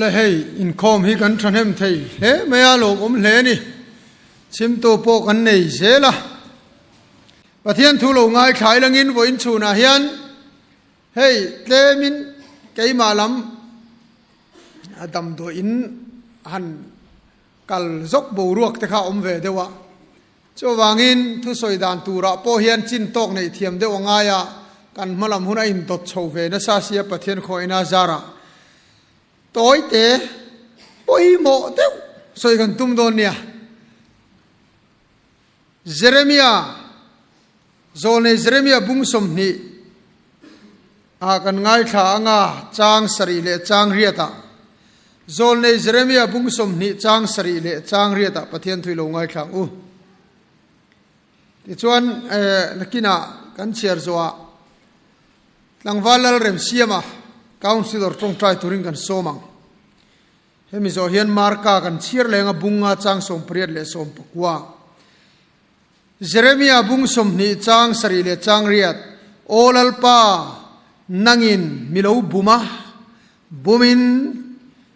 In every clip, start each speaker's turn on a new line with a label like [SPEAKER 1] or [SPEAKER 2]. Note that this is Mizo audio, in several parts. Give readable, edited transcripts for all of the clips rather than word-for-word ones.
[SPEAKER 1] Awle hei, inkhawm hi kan thahnem thei hle mai a, lawmawm hle a ni. Chhimtu pawh kan nei zel a. Pathian thu lo ngaithlai langin vawiin chhunah hian hei tlemin keimah lam a damdawiin han kal zawk boruak te kha a awm ve deuh a. Chuvangin thusawi dan turah pawh hian chin tawk neih thiam deuh a ngai a, kan hmalam hun a indawt chho ve nasa sia Pathian khawiina zarah tawite pawimawh deuh sawi kan tum dawn nia. Jeremia, Zawlnei Jeremia bung 20 ah kan ngaithla anga chang sarih leh chang riatah Zawlnei Jeremia bung 20 chang sarih leh chang riatah Pathian thui lo ngaithla ang u. Tichuan nakinah kan chhiar zawhah Tlangval Lalremsiama Councillor tawngtai turin kan sawm ang. Hemi zawh hian Marka kan chhiar leng a bunga chang 18 leh 19. Jeremia bung 20 chang sarih leh chang riat, Aw Lalpa, nangin mi lo bum a, bumin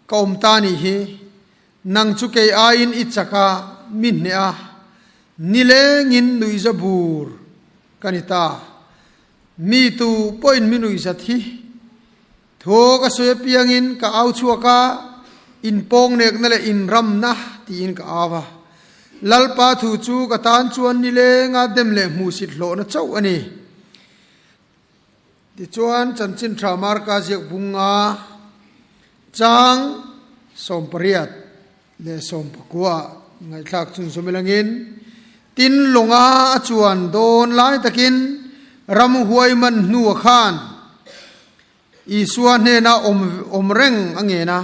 [SPEAKER 1] ka awm ta nih hi, nang chu kei aiin i chak a, mi hneh a, nilengin nuihza bur ka ni ta. Mi tu pawhin mi nuihzat hi Thaw ka sawi apiangin ka au chhuak a, inpawngnekna leh inramna tiin ka au a. Lalpa thu chu ka tan chuan nilenga dem leh hmuhsit hlawhna chauh a ni. Tichuan, Chanchin Tha Marka ziak bunga chang 18 leh 19 ngaihthlak chun zawm ilangin, Tin lawnga a chuan dawn lai takin ramhuai man hnua khan Isua hnena awm awm reng a ngen a,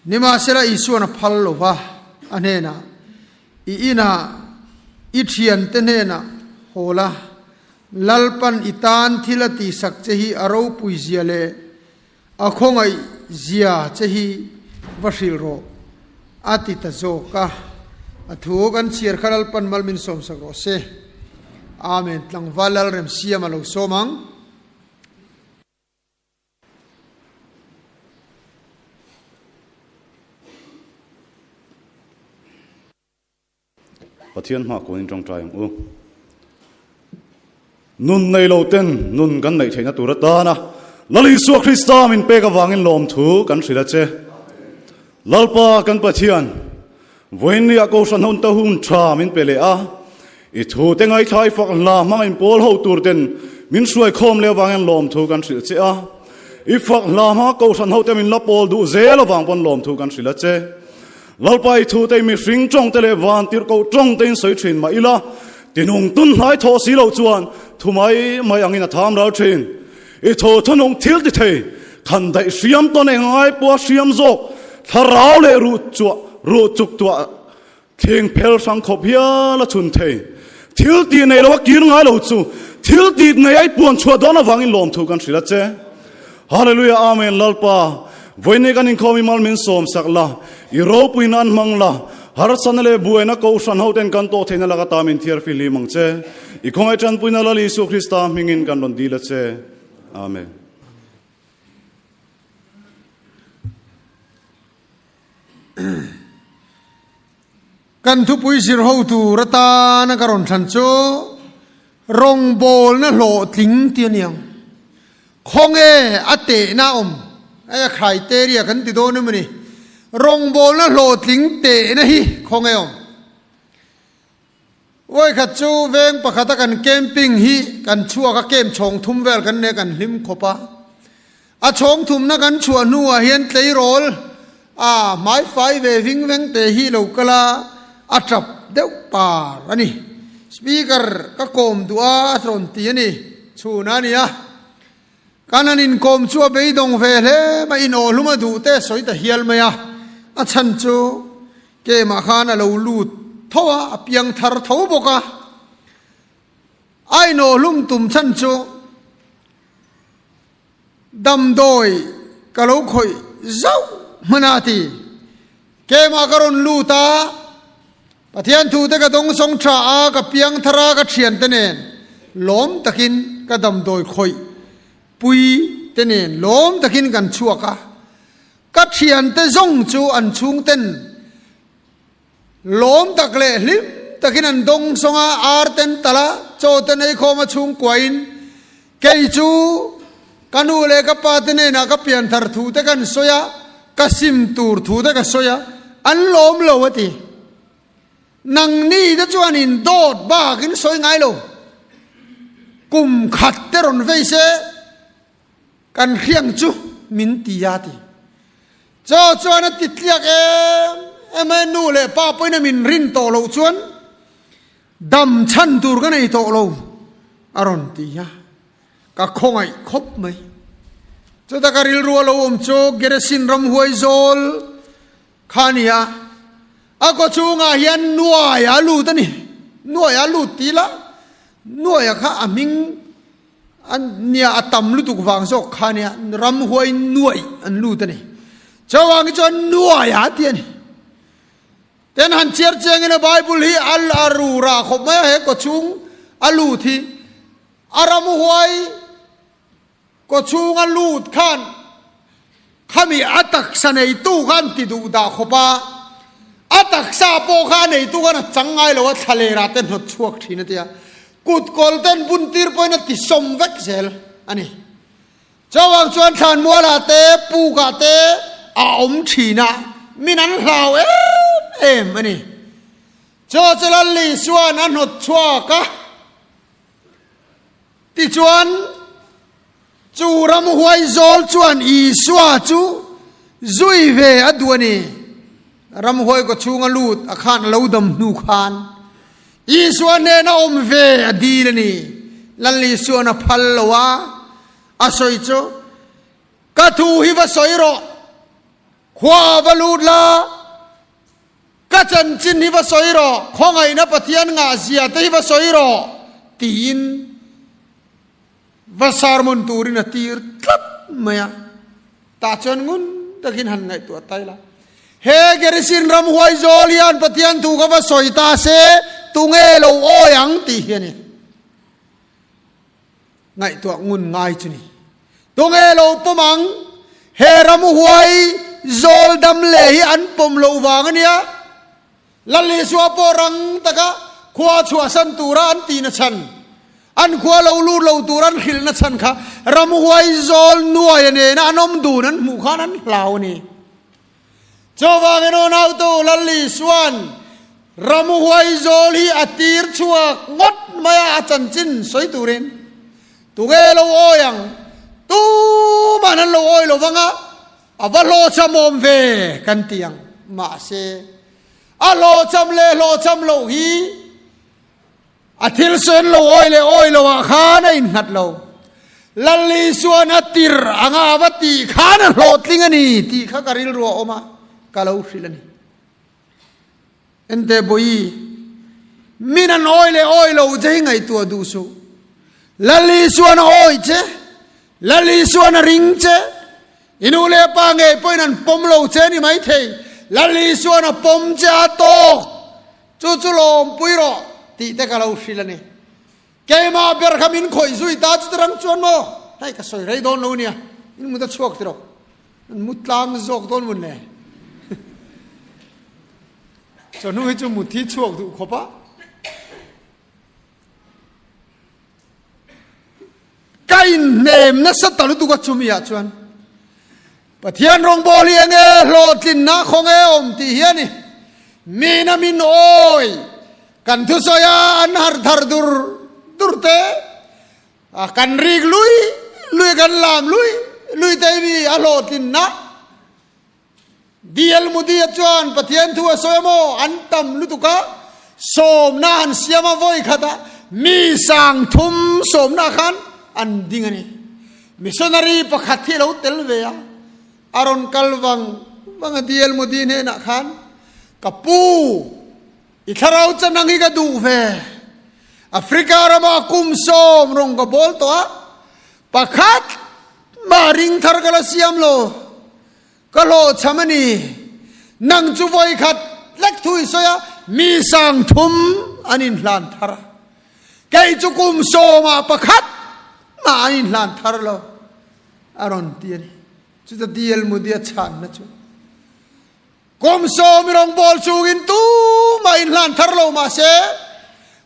[SPEAKER 1] nimahsela Isuan a phal lo va, a hnenah, I inah i thiante hnenah haw la, Lalpan i tan thil a tihsak che hi a ropui zia leh a khawngaih zia che hi va hrilh rawh, a ti ta zawk a. A thu kan chhiar kha Lalpan mal min sawmsak rawh se. Amen. Tlangval Lalremsiama lo sawm ang.
[SPEAKER 2] Pathian hma kunin tawngtai ang u. Nun nei lo ten nun kan neih theihna tur atana Lal Isua Krista min pek avangin lawmthu kan hrilh a che. Lalpa kan Pathian, vawiinniah Kohhran hun ta hun tha min pe leh a, i thu te ngaithlai fak hla hmang in pawl ho tur ten min hruai khawm leh avangin lawmthu kan hrilh che a. I fak hla hmanga Kohhran ho te min la pawl duh zel avang pawn lawmthu kan hrilh a che. Lalpa i thu te mihring tawng te leh vantirhkoh tawng te in sawi thin mah ila, tinung tun hnai thaw si lo chuan thu mai mai angin a tham ral thin. I thaw thunung thil ti thei, khan daih hriam tawn eng ngai pawha hriam zawk, thlarau leh ruh chuah ruh chuk tuah thing phel hrang khawp hial a chhun thei. Thil tih nei lo a kir ngai lo chu thil tih nei a i puan chhuah dawn avangin lawmthu kan hrilh a che. Hallelujah Amen Lalpa vawiin kan inkhawm i mal min sawm sak la, i ropui nan hmang la, harsatna leh buaina kohhran ho ten kan tawh theihna lak ata min thiar fihlim ang che. I khawngaih tanpuina Lal Isua Krista hmingin kan rawn dil a che. Amen.
[SPEAKER 1] Kan thupui zir ho tur atana ka rawn thlan chu rawngbawlna hlawhtling ti a ni ang. Khawnge a tehna awm? Hei a criteria kan ti dawn em a ni. Rawngbawlna hlawhtling tehna hi khawnge awm? Vawikhat chu veng pakhata kan camping hi kan chhuak a, camp chhawng thum vel kan nei a, kan hlim khawp a. A chhawng thumna kan chhuah hnuah hian tleirawl a hmaifai ve ving veng te hi lo kal a, a tap deuh par a ni. Speaker ka kawm duh a, a rawn ti a ni. Chhun a ni a. Kan han inkawm chu a beidawng ve hle mai, in awhlum a duh te sawi ta hial mai a. A chhan chu kemah khan a lo lut tho a, a piang thar tho bawk a. A inawhlum tum chhan chu Damdawi ka lo khawih zauh hman a ti. Keimah ka rawn lut a, Pathian thute ka dawng sawng tha a, ka piang thar a, ka thiante nen lawm takin ka damdawi khawih pui te nen lawm takin kan chhuak a. Ka thiante zawng chu an chhungten lawm tak leh hlim takin an dawng sawng a, ar ten talh a, chaw ten ei khawm a chhungkuain kei chu ka nu leh ka pa te hnenah ka pianthar thu te kan sawi a, ka sim tur thu te ka sawi a, an lawm lo a ti. Nangni te chuan in dawt bakin sawi ngai lo. Kum khat te rawn vei se kan hriang chu min ti a ti. Chaw chuan a ti tliak em em a, nu leh pa pawhin a min rin tawh loh chuan dam chhan tur ka nei tawh lo a rawn ti a, ka khawngaih khawp mai. Chuta ka rilru a lo awm chu Geresin ramhuai zawl Kha nia, a kaw chhungah hian nuai a lut a ni. Nuai a lut ti la, nuaia kha a hming a nia a tam lutuk vang zawk kha nia, ramhuai nuai an lut a ni. Chuvang hi chuan nuai a ti a ni. Ten han chiar chiangin a Bible hi a a ru rah khawp mai a, he kaw chhung a lut hi a ramhuai Kaw chhunga lut khan khami a taksa neitu kha an ti duh dah khawp a, a taksa pawh kha a neitu khan a chang ngai lo a, thlalerah te hnawt chhuak thin a ti a, kut kawl ten bun tir pawhin a ti sawm vek zel a ni. Chuvang chuan thlanmualah te pukah te a awm thin a, min an hlau em em a ni. Chaw chu Lalli chuan a hnawt chhuak a. Tichuan, chu ramhuai zawl chuan Isua chu zui ve a duh a ni. Ramhuai kaw chhunga lut a khan a lo dam hnu khan Isua hnena awm ve a dil a ni. Lal Isua'n a phal lo a, a sawi chu, Ka thu hi va sawi rawh, khua va lut la, Ka chanchin hi va sawi rawh, khawngaihna Pathian ngahzia te hi va sawi rawh, tiin va sermon turin a tir tlat mai a. Tah chuan ngun takin han ngaihtuah ta ila. He Gerisin ram huai zawl hian Pathian thu kha va sawi ta se, tunge lo awi ang tih hi a ni. Ngaihtuah ngun ngai chu ni. Tunge lo pawm ang? He ram huai zawl dam leh hi an pawm loh vang a nia. Lal Isua pawh rang taka khua chhuahsan tura an tihna chhan, an khua lo lut lo tura an hrilhna chhan kha ram huai zawl nuaia nena an awm dun an hmuh khan an hlau a ni. Chuvangin unautu Lal Isua'n ramhuai zawl hi a tir chhuak ngawt mai a, a chanchin sawi turin tunge lo awi ang? Tuman an lo awi lo vang a, a va hlawhchhamawm ve kan ti ang. Mahse, a hlawhchham leh hlawhchham loh hi A thil sawi an lo awi leh awi lo ah khan a innghat lo. Lal Isua'n a tir anga a va tih khan a hlawhtling a ni tih kha ka rilru a awm a, ka lo hrilh a ni. Ente Bawihi, min an awi leh awi lo che hi ngaihtuah duh suh. Lal Isua'n a awi che, Lal Isua'n a ring che, i nu leh pa ngei pawhin an pawm lo che a ni maithei, Lal Isua'n a pawm che a tawk. Chu chu lawmpui rawh tih te ka lo hrilh a ni. Keimah ber kha min khawih zui ta chu tirang chuan maw? Hei ka sawi rei dawn lo nia, in mut a chhuak ti rawh. An mu tlang zawk dawn mun le. Chawhnu hi chu mut hi chhuak duh khawp a. Ka inhnem nasa ta lutuk a chumi ah chuan Pathian rawngbawl hi enge hlawhtlinna khawnge awm tih hi a ni. Mina min awi kan thusawi a an harh thar dur dur te, kan rik lui lui kan lam lui lui te hi mi a hlawhtlinna. DL Modi-a chuan Pathian thu a sawi a maw? An tam lutuk a, sawmna an siam a vawi khat a, mi sang thum sawmna khan an ding a ni. Missionary pakhat hi a lo tel ve a, a rawn kal vang vang a DL Modi hnenah khan, Ka pu, i thlarau chanang hi ka duh ve. Africa rama kum sawm rawng ka bawl tawh a, pakhat mah ring thar ka la siam lo. Ka hlawhchham a ni. Nang chu vawi khat lek thu i sawi a, mi sang thum an inhlan thar a. Kei chu kum sawmah pakhat mah an inhlan thar lo, a rawn ti a ni. Chuta DL Moody-a chhanna chu, Kum sawmi rawngbawl chungin tumah inhlan thar lo mah se,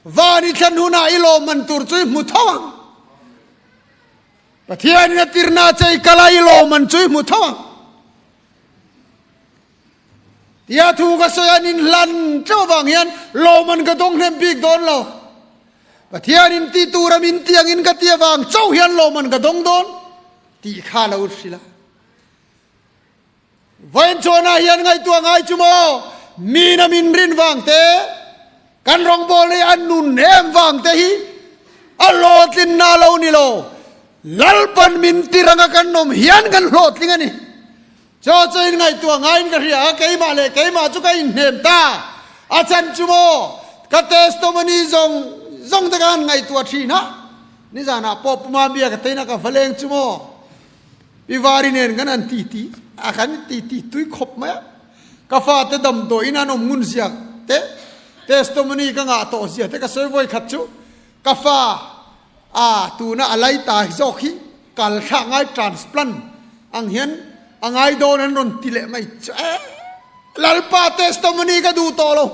[SPEAKER 1] van i thlen hunah i lawmman tur chu i hmu tho ang. Pathianin a tirna che i kal a, i lawmman chu i hmu tho ang. Tia thu ka sawi an inhlan teuh avang hian lawmman ka dawng hnem bik dawn lo. Pathianin tih tura min ti angin ka ti avang chauh hian lawmman ka dawng dawn tih kha lo hrilh a. Vawiin chuanah hian ngaihtuah ngai chu maw min a min rin vang te, kan rawngbawl hi a nun em vang te hi a hlawhtlinna lo ni lo. Lalpan min tir anga kan awm hian kan hlawhtling a ni. Chaw chu in ngaihtuah ngaiin ka hria a, keimah leh keimah chu ka inhnem ta. A chan chu maw ka testimony zawng zawng te ka han ngaihtuah thin a, nizanah pawh Puma bia ka tein a ka va leng chu maw Pi Vari nen kan han ti ti a, kan ti ti tui khawp mai a. Ka fate damdawiin an awm ngun zia te, testimony ka ngah tawh zia te ka sawi vawi khat chu ka fa a tuna a lai ta zawk hi kal thlak ngai transplant ang hian a ngai dawn an rawn ti leh mai chu e Lalpa testimony ka duh tawh lo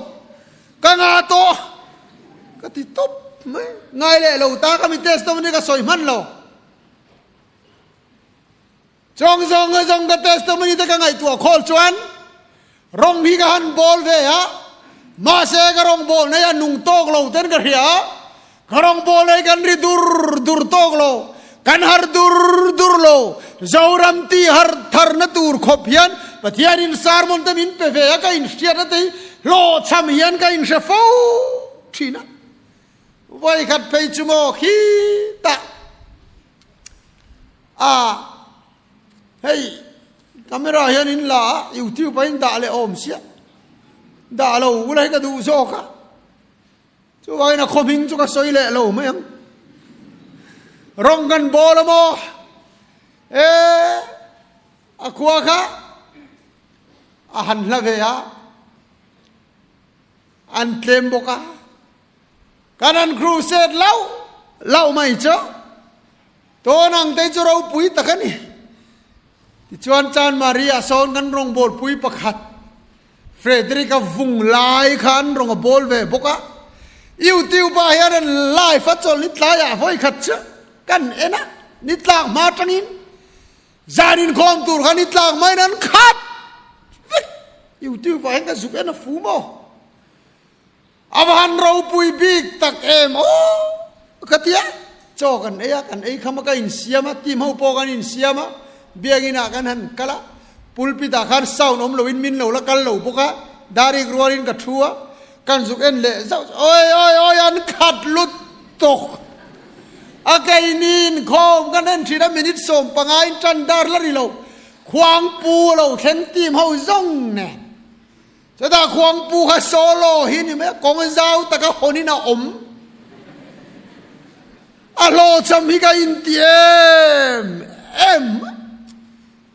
[SPEAKER 1] ka ngah tawh ka ti tawp mai ngai leh lo ta ka mi testimony ka sawi hman lo. Chawng zawng a zawng ka testimony te ka ngaihtuah khawl chuan rawng hi ka han bawl ve a, mahse ka rawng bawl nei a nung tawk lo ten ka hria a, ka rawng bawl nei kan ri dur dur tawk lo, kan har dur dur lo, Zoram ti har thar na tur khawp hian Pathian in sermon te min pe ve a, ka inhriatna te hi hlawhchham hian ka inhre fo thin a. Vawikhat phei chu maw khitah a hei camera hian in la a youtube a in dah leh awm sia dah lo ula hi ka duh zawk a chuvangin a khaw hming chu ka sawi leh lo mai ang rawng kan bawl a maw e a khua kha a han hla ve a An tlem bawk a, kan han crusade lauh lauh mai chu tawn ang te chu ropui tak a ni. Tichuan Chanmari ah sawn kan rawngbawlpui pakhat Frederick-a vung lai kha an rawn a bawl ve bawk a, YouTube ah hian an live a chawlh ni tlaiah vawi khat chu kan en a, ni tlak hma atangin Zan inkhawm tur khan i tlak maiin an khat vek. YouTube ah hian ka zuk en a fu maw? A va han ropui bik tak em aw ka ti a. Chaw kan ei a, kan ei kham a, ka insiam a, team ho pawh kan insiam a, biakinn ah kan han kal a, pulpit ah khan sound awm loin min lo la kal lo bawk a, darik rualin ka thu a, kan zuk en leh zauh zauh, oi oi oi an khat lut tawk. A keini inkhawm kan en thin a minute 15 in tan dar la ri lo Khuangpu a lo thleng team ho zawng nen chutah Khuangpu kha solo hi ni mai a kawng zau taka hawn in a awm a hlawhchham hi ka inti em em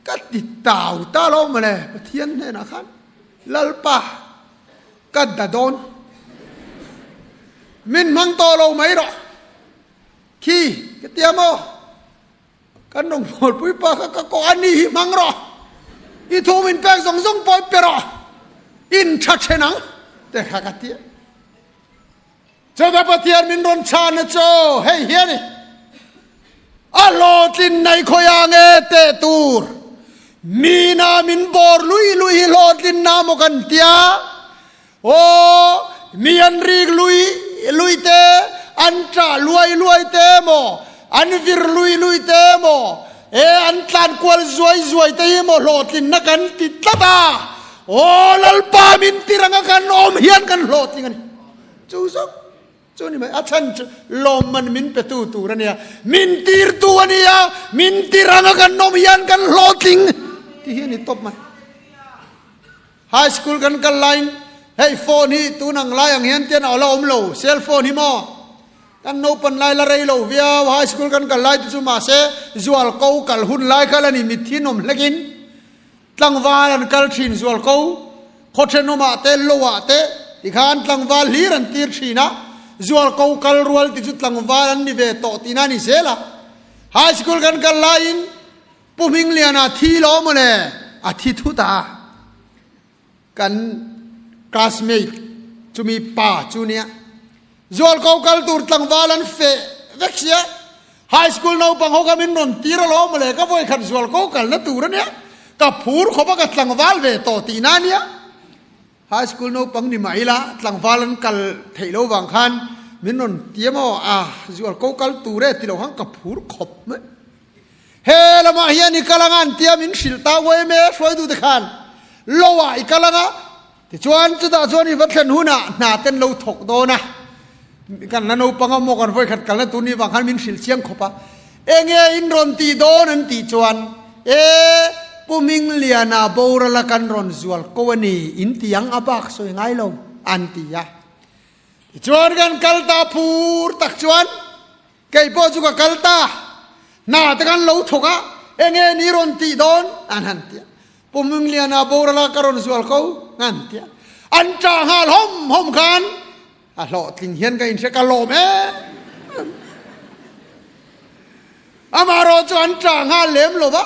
[SPEAKER 1] ka ti tau ta lo mawle Pathian hnenah khan Lalpa Ka da dawn. Min hmang tawh lo mai rawh. Khi, ka tia maw? Kan rawngbawlpui pa kha ka kawh a ni hi hmang rawh. I thu min pek zawng zawng pawh i pe rawh. In tha then ang, te kha ka tia. Chutah Pathian min rawn chhan a chaw hei hi a ni. A hlawhtlin nei khawiah nge teh tur? Mina min bawr lui lui hi hlawhtlin na maw kan tia? Aw, mi an rik lui lui te, an ṭah luai luai te maw, an vir lui lui te maw, e an tlan kual zuai zuai te hi maw hlawhtlinna kan ti tlat a. Aw, Lalpa min tir anga kan awm hian kan hlawhtling a ni. Chu zawk chu ni mai, a chhan chu lawmman min petu tur a nia, min tirtu a nia, min tir anga kan awm hian kan hlawhtling ti hi a ni tawp mai. High school kan kal laiin hei phone hi tun ang lai ang hian tian a la awm lo, cell phone hi maw kan naupan lai la rei lo viau, high school kan kal lai te chu mahse zual ko kal hun lai kha la ni, mitthi nawm hlekin Tlangval an kal thin zual ko, khaw thenawmah te, loah te tikhan tlangval hlir an tir thin a, zual ko kal rual ti chu tlangval an ni ve tawh tihna a ni zel a. High school kan kal laiin Pu Hmingliana thi lo maw le a thi thut a. Kan classmate chumi pa chu nia. Zualko kal tur tlangval an feh vek sia. High school naupang ho kha min rawn tir alawm mawle ka vawi khat zualko kalna tur ania. Ka phur khawp a ka tlangval ve tawh tihna ania. High school naupang ni mah ila tlangval an kal theih lo vang khan min rawn ti emaw a zualko kal tur e ti lo khan ka phur khawp mai. He lamah hian i kal anga an tia min hrilh ta uai emaw hruaitu te khan lo ah i kal anga tichuan chutah chuan i va thlen hunah hna ten lo thawk dawn a kan la naupang a maw kan vawi khat kalna tur ni vang khan min hrilh chiang khawp a enge in rawn tih dawn an tih chuan e Pu Hmingliana borala kan rawn zual ko a ni in ti ang a bak sawi ngai lo an ti a tichuan kan kal ta phur tak chuan Kei pawh chu ka kal ta, hna te kan lo thawk a, enge ni rawn tih dawn? an han ti a. Pu Hmingliana boral a ka rawn zual ko, an ti a. An ṭah nghal hawm hawm khan a hlawhtling hian ka inhre ka lawm em em. Amaherawh chu an ṭah nghal lem lo va,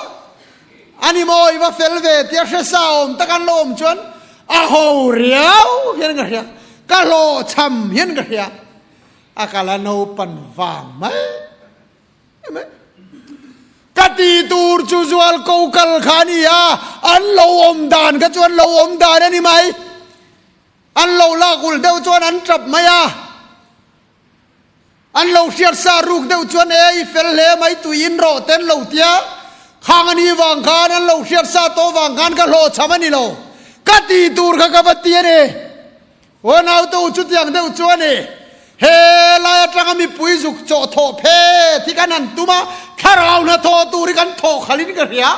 [SPEAKER 1] ani maw i va fel ve tia hre sa awm tak an lo awm chuan a ho riau hian ka hria, ka hlawhchham hian ka hria. A kal a naupan vang mai mai. Ka ti tur chu zual ko kal kha a ni a, an lo awm dan kha chu an lo awm dan a ni mai. An lo lak ulh deuh chuan an tap mai a, an lo hriat sa ruk deuh chuan e i fel hle mai tui in rawh te an lo tia, khang a ni vang khan an lo hriat sa tawh vang khan ka hlawhchham a ni lo. Ka ti tur kha ka va ti a ni. Aw naute u chutiang deuh chu a ni. He lai atanga mipui zuk chawh thawh phe thi kan han tum a, thlarau hna thawh tur hi kan thawh khalhin ka hria.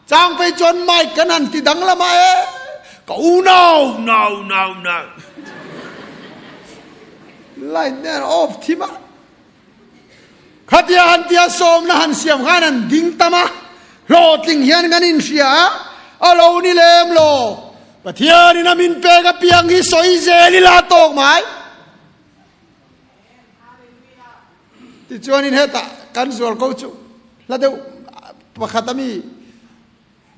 [SPEAKER 1] Chang phei chuan mic kan han ti danglam a e, ka unau nau nau nau. Light nen off thim a. Khatia han tia sawmna han siam khan an ding tam a, hlawhtling hian kan inhria a, a lo ni lem lo. Pathianin a min pek apiang hi sawi zel ila tawk mai. Tichuanin hetah kan zual ko chu hla deuh pakhat ami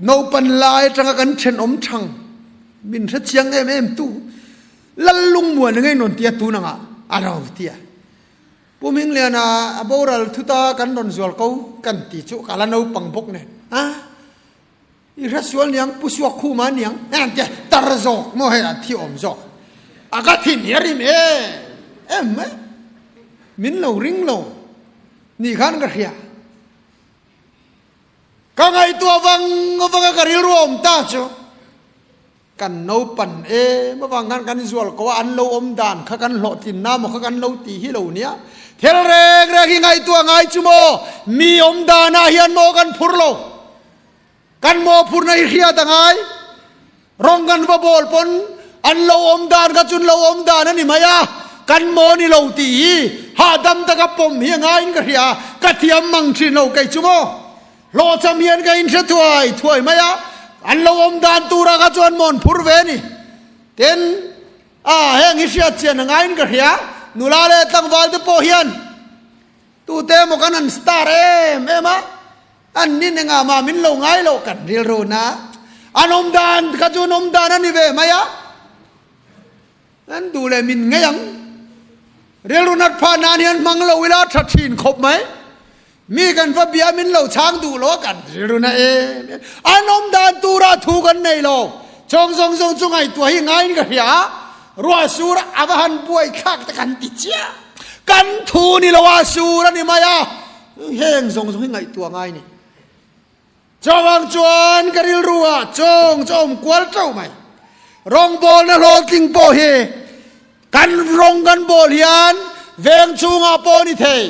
[SPEAKER 1] naupan lai atanga kan thenawm thang min hre chiang em em tu Lallungmuan ngei nawn tia tun anga a lo tia. Pu Hmingliana a boral thuta kan rawn zual ko kan ti chu ka la naupang bawk nen a i hre sual niang Pu Suak Khuma niang an tia tar zawk maw hei a thi awm zawk a ka thin hi a rim em em mai min lo ring lo nih khan ka hria ka ngaihtuah vang vang a ka rilru awm ta chu. Kan naupan em avang khan kan zual ko a, an lo awm dan kha kan hlawhtlin na maw kha kan lo ti hi lo nia. Thil reng reng hi ngaihtuah ngai chu maw mi awm danah hian maw kan phur lo. Kan mawhphurna hi hriat a ngai. Rawng kan va bawl pawn an lo awm dan kha chun lo awm dan a ni mai a, kan maw ni lo tih hi hahdam taka pawm hi a ngaiin ka hria. Ka thiam mang thin lo kei chu maw. Hlawhchham hian ka inhre thuai thuai mai a, an lo awm dan tura kha chuan mawn phur ve a ni. Tin, a heng hi hriat chian a ngaiin ka hria, nula leh tlangval te pawh hian tute emaw kan han star em em a, an nin engah mah min lo ngai loh kan rilru na, an awm dan kha chu an awm dan a ni ve mai a. An duh leh min ngei ang. Rilru nat phah nan hian hmang lo ila tha thin khawp mai. Mi kan va bia min lo chhang duh lo a kan rilru na em em. An awm dan tura thu kan nei lo. Chawng zawng zawng chu ngaihtuah hi ngaiin ka hria a. Ruah sur a va han buai thlak te kan ti chiah. Kan thu ni lo a sur a ni mai a. Heng zawng zawng hi ngaihtuah ngai ni. Chawang chuan ka rilru ah chawng chu a awm kual teuh mai. Rawngbawlna hlawhtling pawh hi kan rawng kan bawl hian veng chhungah pawh a ni thei,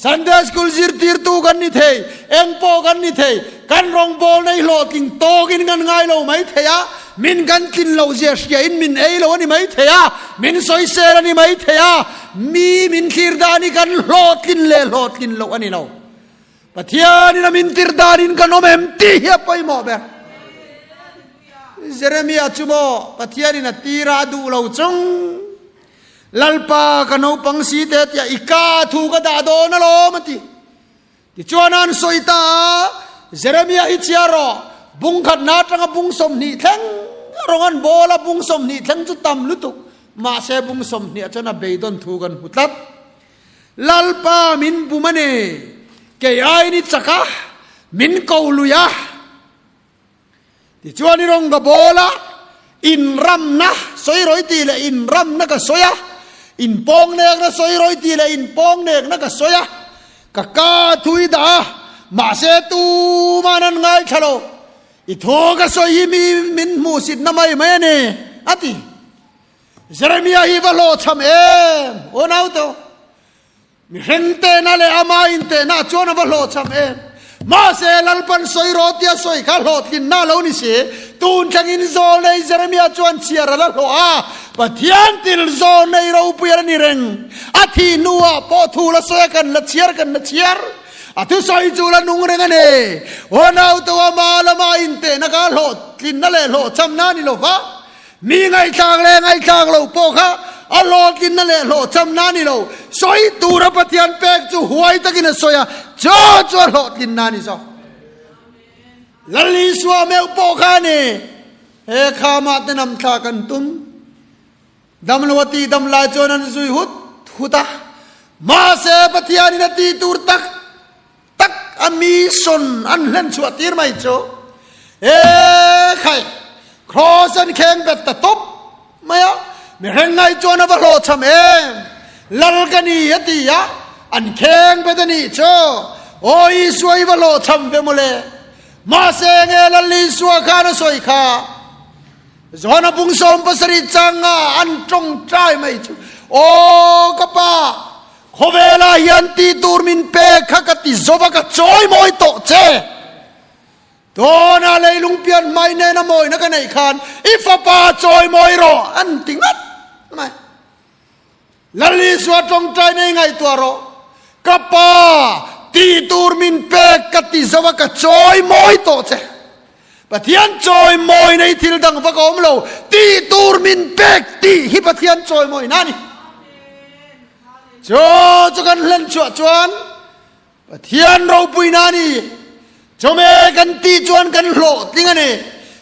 [SPEAKER 1] Sunday School zirtirtu kan ni thei, eng pawh kan ni thei, kan rawngbawlna hi hlawhtling tawkin kan ngai lo mai thei a, min kan tlin loh zia hriain min ei lo a ni mai thei a, min sawisel a ni mai thei a, mi min thlir dan hi kan hlawhtlin leh hlawhtlin loh a ni lo. Pathianin a min tir danin kan awm em tih hi a pawimawh ber. Jeremia chu maw Pathianin a tira a duh lo chung Lalpa ka naupang si te tia i ka thu ka dah dawn alawm a ti. Tichuan an sawi ta a. Jeremia hi chhiar rawh, bung khatna atanga bung 20 thleng rawng an bawl a, bung 20 thleng chu tam lutuk, mahse bung 20 ah chuan a beidawn thu kan hmu tlat. Lalpa min bum a ni, kei aiin i chak a, min ko lui a. Tichuan i rawng ka bawl a, inramna sawi rawi tih leh inramna ka sawi a, inpawngnekna sawi rawi tih leh inpawngnekna ka sawi a, ka ka thu i dah a, mahse tuman an ngaithla lo, i thu ka sawi hi mi min hmuhsitna mai mai a ni, a ti. Jeremia hi va hlawhchham em? Aw naute, Mihring tehna leh ama intehna chuan a va hlawhchham em? Mahse, Lalpan sawi rawh tia sawi kha hlawhtlinna a lo ni si. Tun thlengin Zawlnei Jeremia chuan chhiar a la hlawh a, Pathian til Zawlnei ropui a la ni reng. A thih hnuah pawh thu la sawi a kan la chhiar kan la chhiar. A thusawi chu la nung reng a ni. Aw naute, ama lama intehna kha hlawhtlinna leh hlawhchhamna a ni lo va. Mi ngaihthlak leh ngaihthlak lo pawh kha a hlawhtlinna leh hlawhchhamna a ni lo. Sawi tura Pathian pek chu huai takin a sawi a, chu chu a hlawhtlinna a ni zawk. Lal Isua meuh pawh kha a ni. He khamah te nam thla kan tum. Damlo a tih dam lai chuan an zui hut hut a. Mahse Pathianin a tih tur tak tak a mi sawn an hlen chhuah tir mai chu e khai cross an kheng bet ta tawp mai a mihring ngai chuan a va hlawhchham em lal ka ni a ti a an kheng bet a nih chu aw Isua i va hlawhchham ve mawle mahse nge lal Isua khan a sawi kha Johana bung 17 changa an tawngtai mai chu aw ka pa Khawvelah hian tih tur min pek kha ka ti zawp a, ka chawi mawi tawh che. Tawna leilung pian hmai nena mawina ka neih khan i fapa chawi mawi rawh an ti ngat mai. Lal Isua tawngtai nei ngaihtuah rawh. Ka pa, tih tur min pek ka ti zawp a, ka chawi mawi tawh che. Pathian chawi mawi nei thil dang vak a awm lo, tih tur min pek tih hi Pathian chawi mawina a ni. Chu chu kan hlen chhuah chuan Pathian ropuina a ni. Chawhmeh kan tih chuan kan hlawhtling a ni.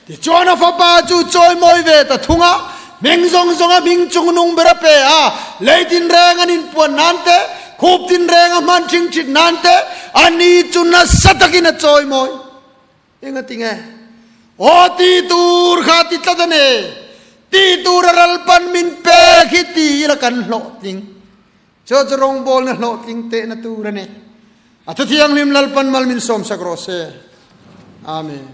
[SPEAKER 1] Tichuan a fapa chu chawimawi ve ta thung a, hming zawng zawnga hming chungnung ber a pe a, lei tinreng an inpuan nan te, khup tinreng a hman ṭhingṭhit nan te, ani chu nasa takin a chawimawi. Engati nge? Aw ti tur kha ti tlat a ni. Ti tur a ral pan min pek hi ti ila kan hlawhtling. Chu chu rawngbawlna hlawhtling tehna tur a ni. A thuthianghlim Lalpan mal min sawmsak rawh se. Amen.